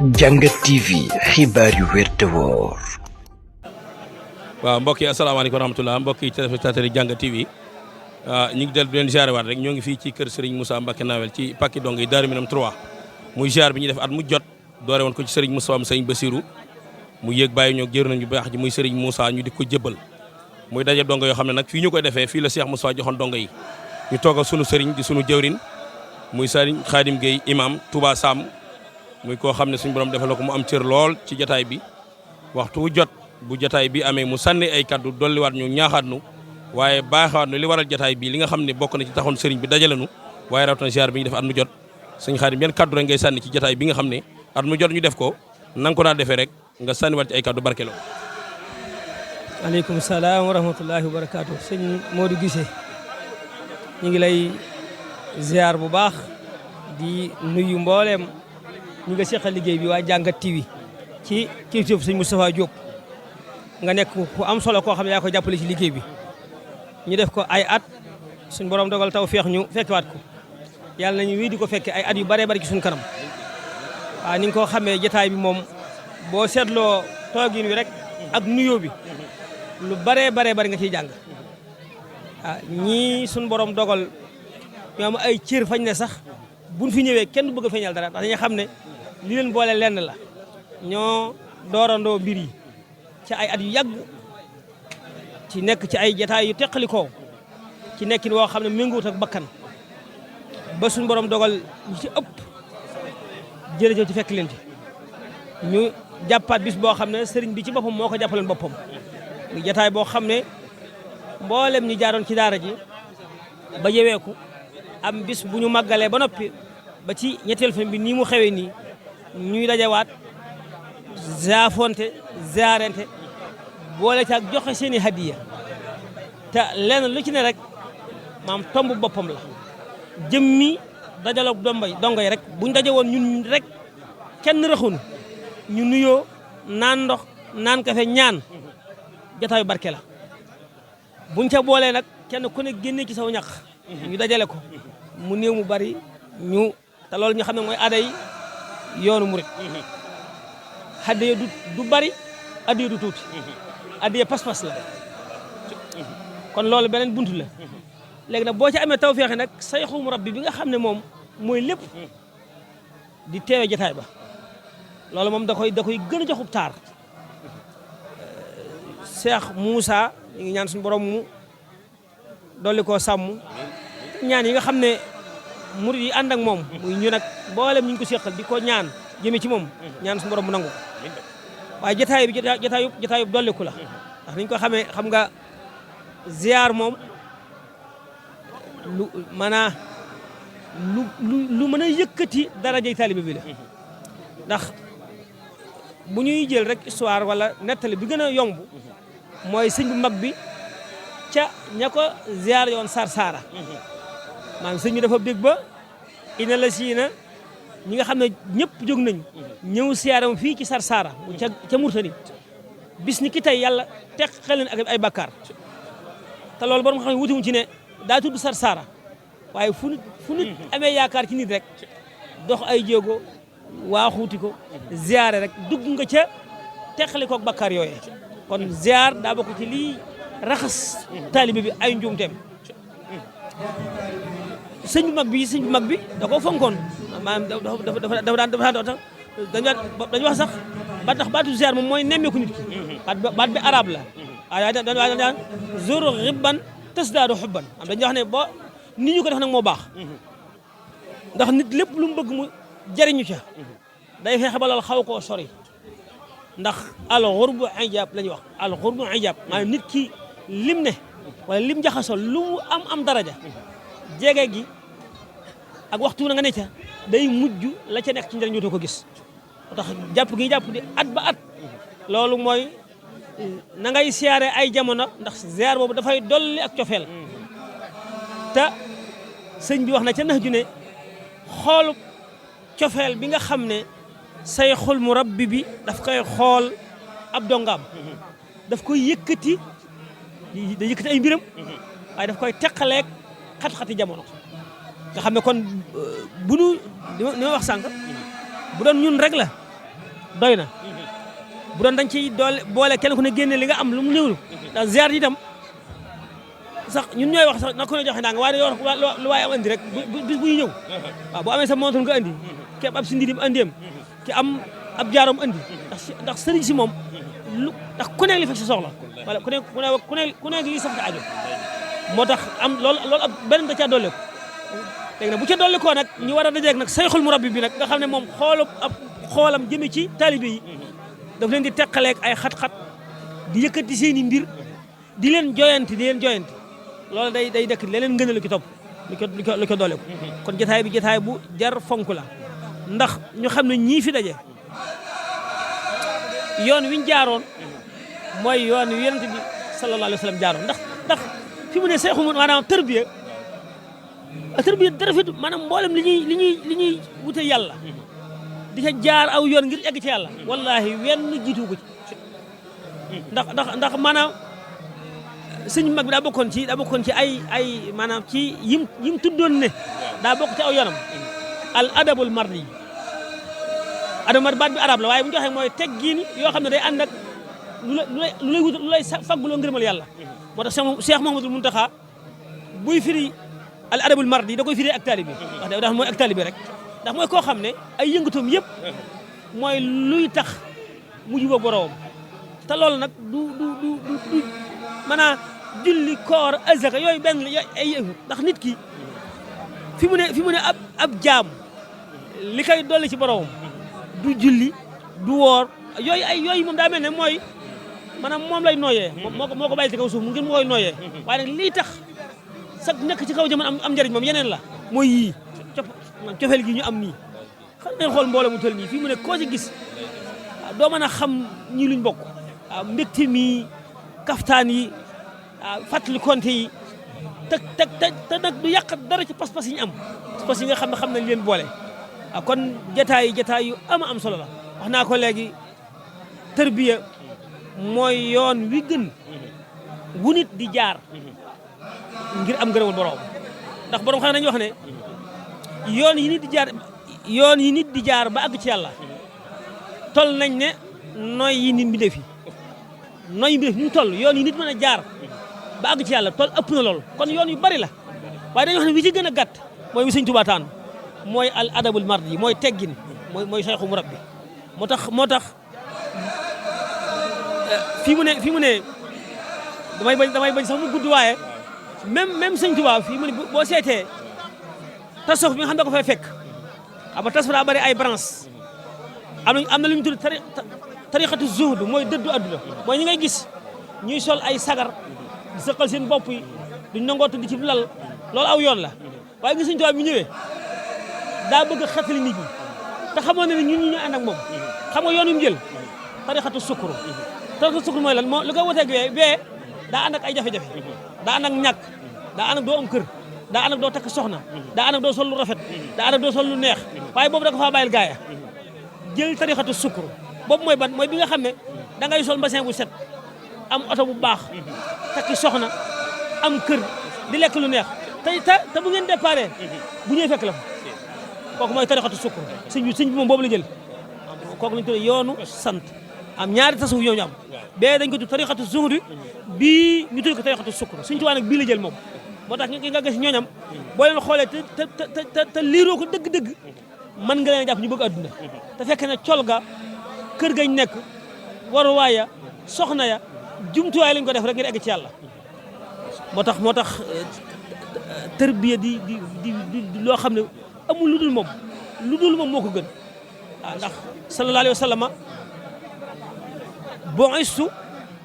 Jàngat TV xibaar yu wér te wóor. waaw mbokk yi asalaamaaleykum wa rahmatulah mbokk yi téléspectateurs yi Jàngat TV ñu ngi del leen ziare waat rek ñoo ngi fii ci kër Serigne Moussa Mbacké Nawel ci Pàkki Dong yi Daaru Minam 3 muy ziar bi ñuy def at mu jot doore woon ko ci Serigne Moussa am Serigne Bassirou mu yéeg bàyyi ñoo jër nañu baax ji muy Serigne Moussa ñu di ko jëbbal muy daje dongo yoo xam ne nag fii ñu koy defee fii la Cheikh Moussa joxoon dongo yi ñu toogal sunu Serigne di sunu jëwrin muy Serigne Khadim Gueye imam Touba Sam muy koo xam ne suñu borom defal ko mu am cër lool ci jataay bi waxtu wu jot bu jataay bi amee mu sànni ay kaddu dolliwaat ñu ñaaxaat nu waaye baaxaat nu li waral jataay bi li nga xam ne bokk na ci taxoon sëriñ bi dajale nu waaye rawatina ziar bi ñu def at mu jot sëñ Xaadim yan kaddu rek ngay sànni ci jataay bi nga xam ne at mu jot ñu def ko na nga ko daan defee rek nga sànniwaat ci ay kaddu barkeloo. aleykum salaam wa rahmatullahi wa barakaatu sëñ Modou Guissé ñu ngi lay ziar bu baax di nuyu mbooleem ñu nga seqal liggéey bi waa Jàngat TV ci kilifteefu sëñ Moustapha Diop nga nekk ku am solo koo xam ne yaa ko jàppale ci liggéey bi ñu def ko ay at suñ borom dogal taw feex ñu fekkewaat ko yàlla nañu wii di ko fekke ay at yu baree bari ci suñ kanam waaw ni nga ko xamee jotaay bi moom boo seetloo toogin wi rek ak nuyoo bi lu baree bari nga ciy jàng waaw ñii suñ borom dogal ñoom ay cër fañ ne sax buñ fi ñëwee kenn du bëgg a feeñal dara ndax dañuy xam ne li leen boole lenn la ñoo doorandoo mbir yi ci ay at yu yàgg ci nekk ci ay jataay yu teqalikoo ci nekkin woo xam ne méngoot ak bakkan ba suñu borom dogal ñu ci ëpp jërëjëf ci fekk leen ci ñu jàppaat bis boo xam ne sëriñ bi ci boppam moo ko jàppaleen boppam muy jataay boo xam ne mboolem ñi jaaroon ci daara ji ba yeweeku am bis bu ñu màggalee ba noppi ba ci ñetteel fan bi nii mu xewee nii ñuy dajawaat zaafonte zaarente boole ci ak joxe seeni hadiya te lenn lu ci ne rek maam tomb boppam la jëmmi dajaloog dongo yi rek buñ daje woon ñun rek kenn raxunu ñu nuyoo naan ndox naan kafe ñaan jotaayu barke la buñ ca boolee nag kenn ku ne génne ci saw ñax ñu dajale ko mu néew mu bari ñu te loolu ñu xam ne mooy aaday yoonu murit hadiya du bari hadiya du tuuti hadiya pas-pas la kon loolu beneen buntu la léegi nag boo ci amee tawfeex nag sayxu murabbi bi nga xam ne moom mooy lépp di teewe jotaay ba loolu moom da koy gën a joxub taar Cheikh Moussa ñu ngi ñaan suñu borom mu dolli koo sàmm ñaan yi nga xam ne murid yi ànd ak moom muy ñu nag mboolem ñu ngi ko seqal di ko ñaan jëme ci moom ñaan suñu borom mu nangu waaye jotaay bi jotaayub dolliku la ndax niñ ko xamee xam nga ziar moom lu mën a yëkkati darajay taalibe bi la ndax bu ñuy jël rek histoire wala nettali bi gën a yomb mooy sëñ bu mag bi ca ña ko ziar yoon Sarsara maanaam sëñ bi dafa bég ba ina la siina ñi nga xam ne ñëpp jóg nañu ñëw siyaaram fii ci Sarsara ca Murtani bis ni ki tey yàlla teg xelen ak ay bakkaar te loolu borom xam ne wutiwuñ ci ne daa tudd Sarsara waaye fu nit amee yaakaar ci nit rek dox ay jéego waaxuuti ko ziare rek dugg nga ca teqali koog bakkaar yooyee kon ziar daa bokk ci lii raxas taalibe bi ay njuumteem sëñ bu mag bi da koo fonkoon maanaam dafa daan dañu wax sax ba tax baatu ziar moom mooy nemmeeku nit ki baat bi arab la waaye daan zoro xibban tasdaadu xubban am dañuy wax ne boo nit ñu ko def nag moo baax ndax nit lépp lu mu bëgg mu jariñu ca day fexe ba loolu xaw koo sori ndax al xurbu ijab la ñuy wax al xurbu ijab maanaam nit ki lim ne wala lim jaxasoo lu mu am daraja jege gi ak waxtu na nga ne ca day mujj la ca nekk ci njëriñ dootoo ko gis moo tax jàpp gi jàpp di at ba at loolu mooy na ngay siyaare ay jamono ndax ziar boobu dafay dolli ak cofeel te sëñ bi wax na ca nax ju ne xoolu cofeel bi nga xam ne sayxul murabbi bi daf koy xool ab dongaam daf koy yëkkati da yëkkati ay mbiram waaye daf koy teqaleeg xat-xati jamono nga xam ne kon bu nu li ma wax sànq bu doon ñun rek la doy na bu doon dañ ciy boole kenn ku ne génne li nga am lu mu néewlu ndax ziar yi itam sax ñun ñooy wax sax na ko ne joxe naa nga waaye lu waaye am andi rek bis buy ñëw waaw bu amee sa montre nga andi ki am ab si ndirim andiem ki am ab jaaroom andi ndax sëriñ si moom ndax ku nekk li fekk si soxla wala ku nekk li sax aajo moo tax am loolu ab beneen da caa dolli ko léegi nag bu ca dolli koo nag ñu war a dajeeg nag sayxul murabbi bi nag nga xam ne moom xoolam jëme ci taalibe yi daf leen di teqaleeg ay xat-xat di yëkkati seen i mbir di leen joyanti loolu day dëkk leneen ngën a lu ki topp lu ko doole ko kon jotaay bi jotaay bu jar fonk la ndax ñu xam ne ñii fi daje yoon wi ñu jaaroon mooy yoon wi yonent bi sallallahu alayhi wa sallam jaaroon ndax fi mu ne seexu maanaam tërbiya dara fit maanaam mboolem li ñuy wute yàlla di ca jaar aw yoon ngir egg ci yàlla wallahi wenn jiitu ko ci ndax maanaam sëñ mag bi daa bokkoon ci ay maanaam ci yim tuddoon ne daa bokk ci aw yoonam al adabul mardi adabul baat bi arab la waaye bu ñu waxee mooy teggiin yoo xam ne day ànd ak lu lay fagguloo ngërëmal yàlla moo tax Cheikh Mouhamadoul Mountakha buy firi al adabul mardi da koy firi ak taalibe ndax mooy ak taalibe rek ndax mooy koo xam ne ay yëngatoom yëpp mooy luy tax mu jubóog boroomam te loolu nag du maanaam julli koor azaka yooyu benn ay ndax nit ki fi mu ne ab jaam li koy dolli ci boroomam du julli du woor yooyu moom daa mel ne mooy maanaam moom lay nooyee moo ko bàyyi ci kaw suuf mu ngir mu koy nooyee waaye nag lii tax sax nekk ci kaw jamono am njëriñ moom yeneen la mooy yii cofeel gi ñu am nii xam ngeen xool mbooloo mu toll nii fii mu ne koo ci gis doo mën a xam ñii luñ bokk waaw mbégte mi kaftaan yi fàttali konte yi te nag du yàq dara ci pas-pas yi ñu am pas-pas yi nga xam ne xam nañ leen boole kon jataay yu am solo la wax naa ko léegi tërbiya mooy yoon wi gën wu nit di jaar ngir am ngërëmul borom ndax borom xam nañu wax ne yoon yi nit di jaar ba àgg ci yàlla toll nañ ne nooy yi nit mbindeef yi ñu toll yoon yi nit mën a jaar ba àgg ci yàlla toll ëpp na lool kon yoon yu bari la waaye dañuy wax ne wi ci gën a gàtt mooy wi Sëñ Tuubaa taan mooy al adabul mardi mooy teggin mooy sayxu murabbi moo tax fii mu ne damay bañ sax mu gudd waaye même Sëñ Tuubaa fii mu ne boo seetee tasawuf bi nga xam ne ko fay fekk ama tasawuf daa bari ay branche am na lu ñu tudd tariqatu zuhd mooy dëddu adduna mooy ñi ngay gis ñuy sol ay sagar di sëqal seen bopp yi duñ nangoo tëdd ci lal loolu aw yoon la waaye gis Sëñ Tuubaa bi ñëwee daa bëgg a xetali nit ñi te xamoon ne ñun ñu ànd ak moom xam nga yoon yu mu jël tariqatu sukkur mooy lan moo lu ko woteeg bee daa ànd ak ay jafe-jafe daa ànd ak ñàkk daa ànd ak doo am kër daa ànd ak doo takk soxna daa ànd ak doo sol lu rafet daa ànd ak doo sol lu neex waaye boobu da ko faa bàyyil gaaya jël tariqatu sukkur boobu mooy ban mooy bi nga xam ne da ngay sol mbasin bu set am oto bu baax takki soxna am kër di lekk lu neex te bu ngeen déparé bu ñëwee fekk la fa kooku mooy tariqatu sukkur sëñ bi moom boobu la jël kooku lañu tuddee yoonu sant am ñaari tasawuf ñoo ñu am bee dañ ko tudd tariqatu zuhd bii ñu tudd ko tariqatu sukkur Sëñ Tuubaa nag bii la jël moom moo tax nga gis ñooñam boo leen xoolee te liiroo ko dëgg-dëgg mën nga leen jàpp ñu bëgg adduna te fekk ne col ga kër gañ nekk waruwaay ya soxna ya jumtuwaay lañ ko def rek ngir egg ci yàlla moo tax tërbiya di loo xam ne amul lu dul moom moo ko gën waaw ndax sallallahu alayhi wa sallam bu'istu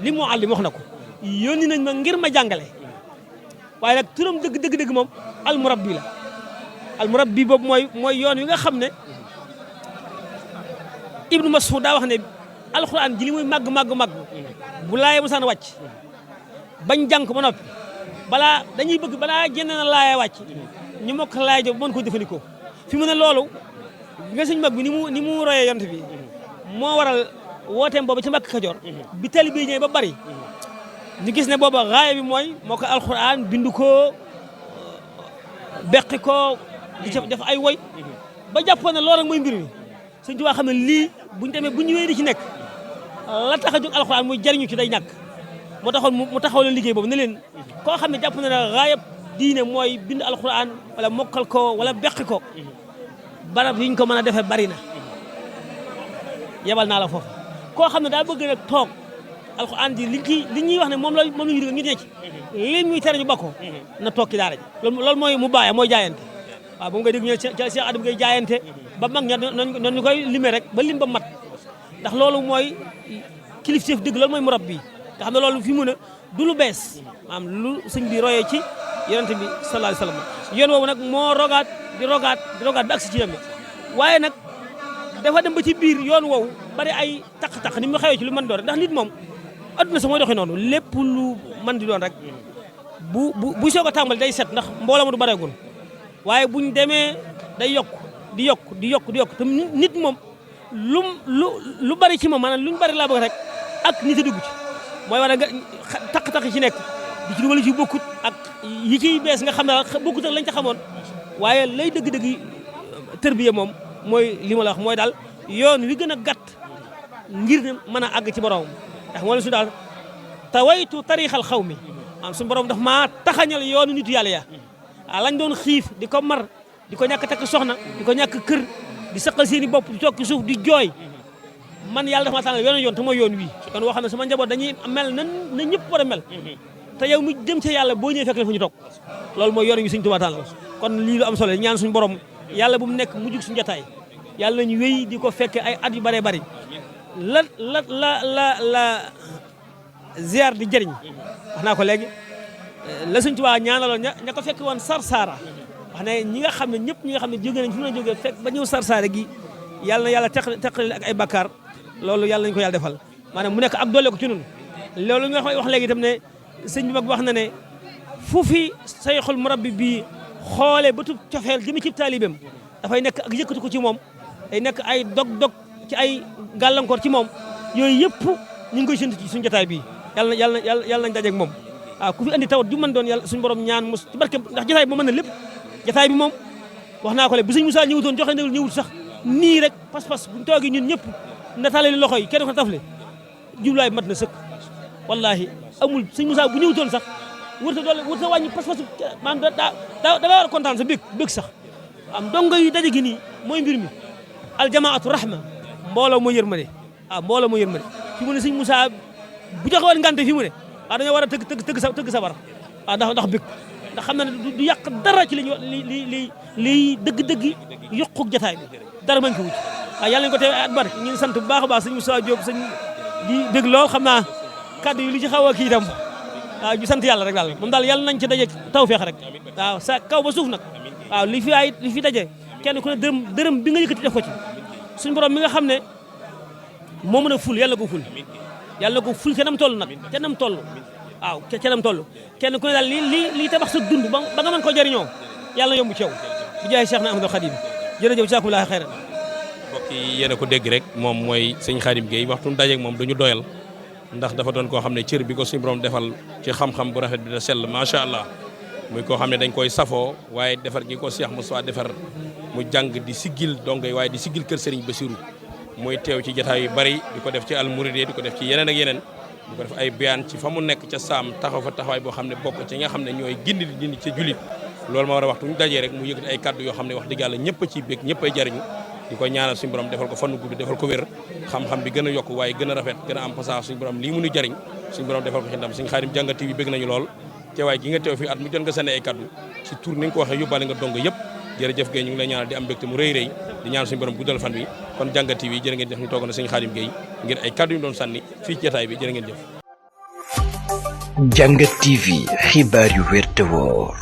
li muallim wax na ko yónni nañ ma ngir ma jàngale waaye nag turam dëgg moom almurabbi la almurabbi boobu mooy yoon wi nga xam ne Ibnu Mas'ud daa wax ne alxuraan ji li muy màgg bu laayee mosaan wàcc bañ jàng ko ba noppi dañuy bëgg balaa génn na laaya wàcc ñu mokk laaya jo mën ko jëfandikoo fi mu ne loolu nga sëñ mag bi ni mu royee yont bi moo waral wooteem boobu ci Mbàkke Kajoor bi tali bi ñëwee ba bari ñu gis ne booba raaya bi mooy moo ko alxuraan bindu ko beqi ko di def ay woy ba jàppoon ne loolu rek mooy mbir mi Sëñ Tuubaa xam ne lii buñ demee bu ñëwee di ci nekk la tax a jóg alxuraan muy jariñu ci day ñàkk moo taxoon mu taxaw leen liggéey boobu ne leen koo xam ne jàpp na ne raayab diine mooy bind alxuraan wala mokkal ko wala beqi ko barab yi ñu ko mën a defee bari na yebal naa la foofu koo xam ne daa bëgg nag toog alxuraan ji li ñuy wax ne moom la ñu digal ñu ne ci li muy tere ñu bakkoo na toog ci daara ji loolu mooy mu bàyyi mooy jaayante waaw bu nga dégg ñu ca Cheikh Adam ngay jaayante ba mag ña noonu ñu koy limee rek ba lim ba mat ndax loolu mooy kilifteef dëgg loolu mooy murab bi nga xam ne loolu fi mu ne du lu bees maanaam lu sëñ bi royee ci yonent bi sallallahu alayhi wasallam yoon woowu nag moo rogaat di rogaat ba agsi ci yam waaye nag dafa dem ba ci biir yoon woowu bari ay taq-taq ni mu xewee ci lu mën doon rek ndax nit moom adduna sa mooy doxee noonu lépp lu mën di doon rek bu soog a tàmbali day set ndax mbooloo ma du bareegul waaye buñ demee day yokk te nit moom lu bari ci moom maanaam luñ bari laa bëgg rek ak nit a dugg ci mooy war a nga taq-taq yi ci nekk di ci dugal ci bokkut ak yi ciy bees nga xam ne bokkut ak lañ ca xamoon waaye lay dëgg-dëgg tërbiya moom mooy li ma la wax mooy daal yoon wi gën a gàtt ngir mën a àgg ci borom ndax moo la su daal tawaytu tarixal xaw mi maanaam suñu borom daf maa taxañal yoonu nitu yàlla ya lañ doon xiif di ko mar di ko ñàkk takk soxna di ko ñàkk kër di saqal seeni bopp di toog ci suuf di jooy man yàlla dafa maa tànnal yoon te mooy yoon wii yoon woo xam ne sama njaboot dañuy mel na ñëpp war a mel te yow mi jëm ca yàlla boo ñëwee fekk la fu ñu toog loolu mooy yoon wi Sëñ Tuubaa tànnal kon lii lu am solo ñaan suñu borom yàlla bu mu nekk mujjug suñu jotaay yàlla nañu wéy di ko fekke ay at yu bëree bëri la ziar di jëriñ wax naa ko léegi la Sëñ Tuubaa ñaanaloon ña ko fekk woon Sarsara wax ne ñi nga xam ne ñëpp ñi nga xam ne jóge nañ fu ñu jógee fekk ba ñëw Sarsara gi yàlla na yàlla teqale ak ay bakkaar loolu yàlla nañu ko yàlla defal maanaam mu nekk ak doole ko ci ñun loolu nga wax léegi itam ne sëñ bi mag wax na ne fu fi sayxul murabbi bi xoolee bëtub cofeel jëmi ci taalibeem dafay nekk ak yëkkatu ko ci moom day nekk ay dog-dog ci ay gàllankoor ci moom yooyu yëpp ñu ngi koy séntu ci suñu jotaay bii yàlla nañ dajeeg moom waaw ku fi andi tawat ju mën doon yàlla suñu borom ñaan mos ci barke ndax jotaay bi moom mën na lépp jotaay bi moom wax naa ko léegi bu sëñ Moussa ñëwutoon joxe ndegul ñëwut sax nii rek pas-pas buñ toogee ñun ñëpp natale li loxo yi kenn ko tafle jublaay mat na sëkk wallahi amul sëñ Moussa bu ñëwutoon sax wërta wàññi pas-pas maanaam da war a kontaan sa bég sax am dongo yi daje gi nii mooy mbir mi aljamaatu rahma mbooloo mooy yërmande mbooloo mooy yërmande fi mu ne sëñ Moussa bu joxe woon ngante fi mu ne dañoo war a tëgg sabar ndax bég ndax xam na ne du yàq dara ci li dëgg-dëgg yokku jotaay bi dara mën ko wucc yàlla nañu ko teew at bari ñu sant bu baax a baax sëñ Moussa Diop sëñ di dégg lool xam naa kaddu yi li ci xaw a kii itam ñu sant yàlla rek daal moom daal yàlla nañ ci daje tawfeex rek waaw sa kaw ba suuf nag waaw li fi daje kenn ku ne dërëm bi nga yëkkati def ko ci suñu borom mi nga xam ne moo mën a ful yàlla ko ful yàlla ko ful ca nam toll nag ca nam toll waaw ca nam toll kenn ku ne daal li tabax sa dund ba nga mën ko jëriñoo yàlla na yomb ci yow bi jaay Cheikh na Ahmadou Khadim jërëjëf jazakumullahu xayran mbokk yi yéen a ko dégg rek moom mooy sëñ Khadim Gueye waxtu mu dajeeg moom duñu doyal ndax dafa doon koo xam ne cër bi ko suñu borom defal ci xam-xam bu rafet bi da sell macha allah muy koo xam ne dañ koy safoo waaye defar gi ko Cheikh Moussa defar mu jàng di siggil donc waaye di siggil kër Serigne Bassirou muy teew ci jotaay yu bari di ko def ci almouride di ko def ci yeneen ak yeneen di ko def ay bayaan ci fa mu nekk ca saam taxaw fa taxawaay boo xam ne bokk ci nga xam ne ñooy gindi di dindi ca julit loolu ma war a waxtu ñu dajee rek mu yëkkati ay kaddu yoo xam ne wax dëgg yàlla ñëpp a ciy bég ñëpp ay jariñu di ko ñaanal suñu borom defal ko fannu gudd defal ko wér xam-xam bi gën a yokk waaye gën a rafet gën a am passage suñu borom lii mu ñu jariñ suñu borom defal ko ci ndam suñu Khadim Jàngat TV bég nañu lool teewaay gi nga teew fii at mu jot nga sànni ay kaddu ci tur ni nga ko waxee yóbbaale nga dong yëpp jërëjëf Gueye ñu ngi lay ñaanal di am mbégte mu rëy rëy di ñaanal suñu borom guddal fan bi kon Jàngat TV jërë ngeen jëf ñu toogoon na suñu Khadim Gueye ngir ay kaddu yu doon sànni fii ci jotaay bi jërë ngeen jëf Jàngat TV xibaar yu wér te wóor